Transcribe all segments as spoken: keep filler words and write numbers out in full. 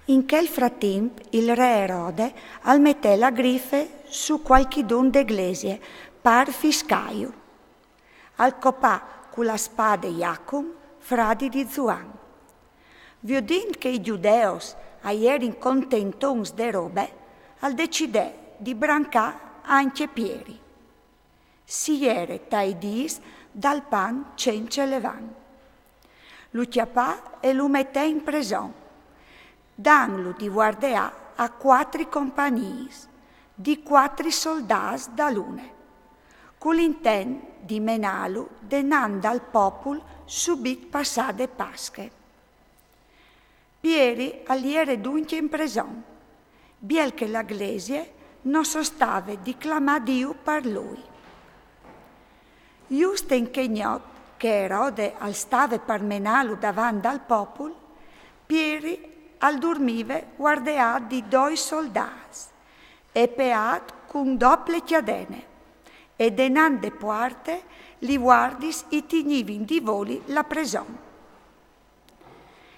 In chel fratimp il re Erode al metè la grife su cualchidun de glesie par fiscaiu. Al copà cu la spade Jacum, fradi di Zuan. Viodint che i giudeus a jerin contentons de robe, al decidè di brancà ancje Pieri. Si jere tai dîs dal pan cence levan. Lu cjapà e lu metè in preson, dantlu di vuardeâ a cuatri compagniis di cuatri soldâts da l'une, cul intent di menâlu denant dal popul subit passade Pasche. Pieri al jere duncje in preson, biel che la glesie no sostave di clamâ Diu par lui. Juste in chê gnot che Erode al stave par menâlu davant dal popul, Pieri al durmive vuardeât di doi soldâts e peât cun dople cjadene, e denant de puarte li vuardis i tignivin di voli la preson.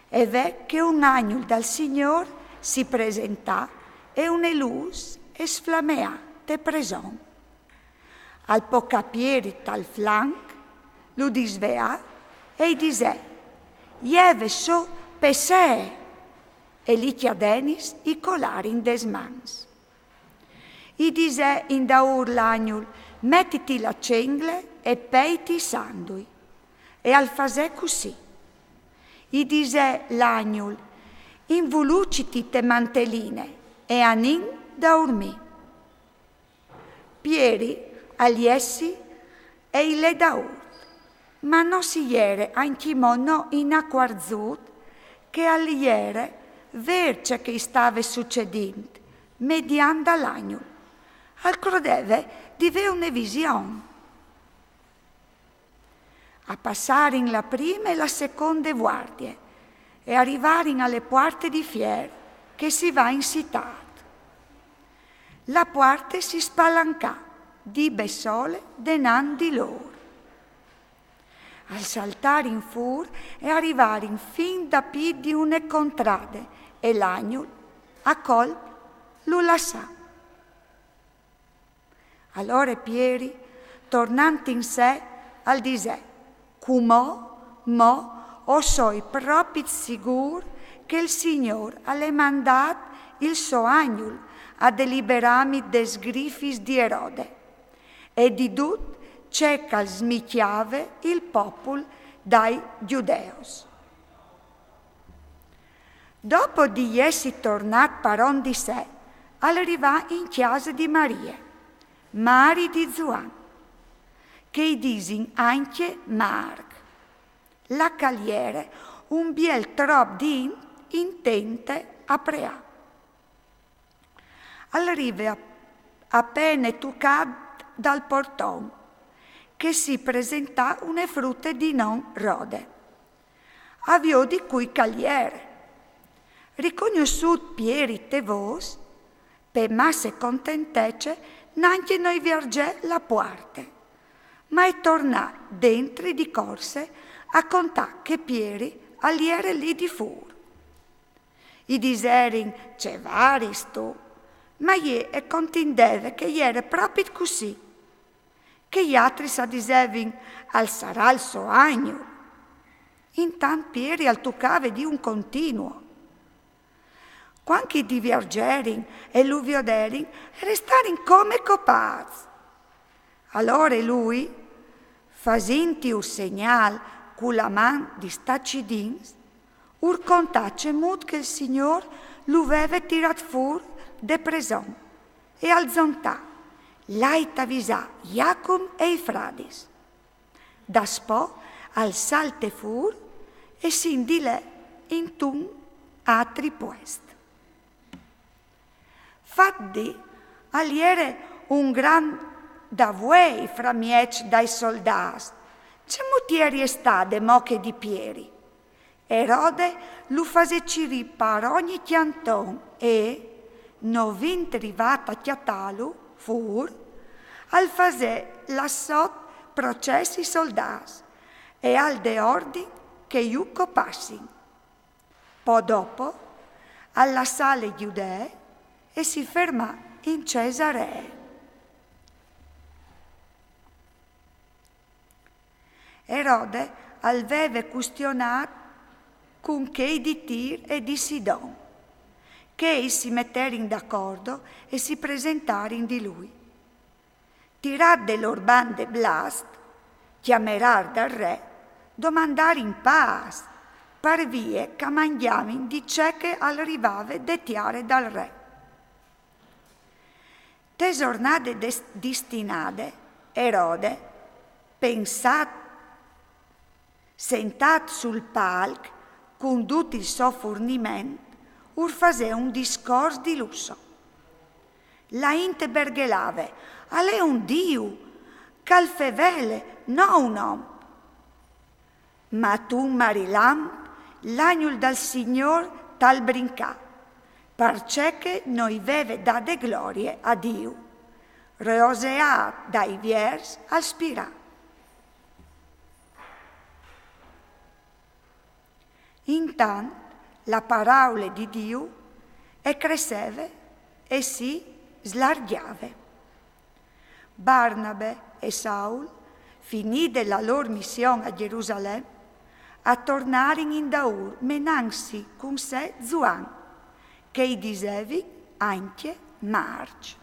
E ve che un agnul dal Signôr si presentà e une lûs e sflameà te preson. Al pocà Pieri tal flanc, lu disveà e i disè: «Jeve sù pe se!» E li cjadenis i colarin des mans. I disè indaûr l'agnul: «Metiti la cengle e peiti i sandui.» E al fasè cussì. I disè l'agnul: «Invuluciti te manteline e anìn daurmì.» Pieri al jessi e i lè daûr, ma no si jere ancjemò no inacuarzût che al jere vêr ce che i stave sucedint mediant dal agnul. Al crodeve di vê une vision. A passarin la prime e la seconde vuardie e a rivarin a le puarte di fier che si va in citât. La puarte si spalancà di bessole denant di lôr. Al saltarin fûr e a rivarin fin dapì di une contrade e l'agnul, a colp, lu lassà. Alore Pieri, tornant in se, al disè: «Cumò, mo, o soi propit sigûr che il Signôr al è mandât il so agnul a deliberâmi des grifis di Erode e di dut ce che al smicjave il popul dai Gjudeus.» Dopo di jessi tornât paron di se, al rivà in cjase di Marie, mari di Zuan, che i disin ancje Marc. Là che al jere un biel trop di int intente a preâ. Al rive a, a pene tucât dal porton, che si presentà une frute di non Rode. A viodi cui che al jere. Ricognossût Pieri te vôs, pe masse contentece nancje no i viergè la puarte, ma e tornà dentri di corse a contâ che Pieri al jere li di fûr. I diserin: «Ce varistu?» Ma jê e contindeve che e jere propit cussì. Chei altris a disevin: «Al sarà il so agnul.» Intant Pieri al tucave di un continuo. Cuant che i viergerin e lu vioderin, e restarin come copâts. Alore lui, fasintju segnâl cu la man di stâ cidins, ur contà cemût che il Signôr lu veve tirât fûr de preson e al zontà: «Lait a visâ Jacum e i fradis.» Daspò al salte fûr e si indilè intun altri puest. Fat dì, al jere un grant davuei framieç dai soldâts. Cemût jerie stade mosche di Pieri? Erode lu fasè cirî par ogni cjanton e, no vint rivât a cjatâlu fûr, al fasè lâ sot procès i soldâts e al dè ordin che ju copassin. Po dopo Al lassà le Judee e si fermà in Cesaree. Erode al veve custionât cun chei di Tir e di Sidon, che i si meterin d'acordo e si presentarin di lui. Tirât de lôr bande blast, cjamerâr dal re, domandarin pâs, par vie ch'a mangjavin di ce che al rivave de tiare dal re. Te zornade des-, distinade, Erode, pensât, sentât sul palc, cun dut il so furniment, ur fasè un discors di lusso. La int e berghelave: «Al è un diu, ch'al fevele, no un om.» Ma intun marilamp l'agnul dal Signôr tal brincà, parcè che no i veve dade glorie a Diu. Roseât dai viers al spirà. Intant la paraule di Diu e cresseve e si slargjave. Barnabe e Saul, finide la lôr mission a Gjerusalem, a tornarin indaûr menantsi cun se Zuan, che i disevin ancje Març.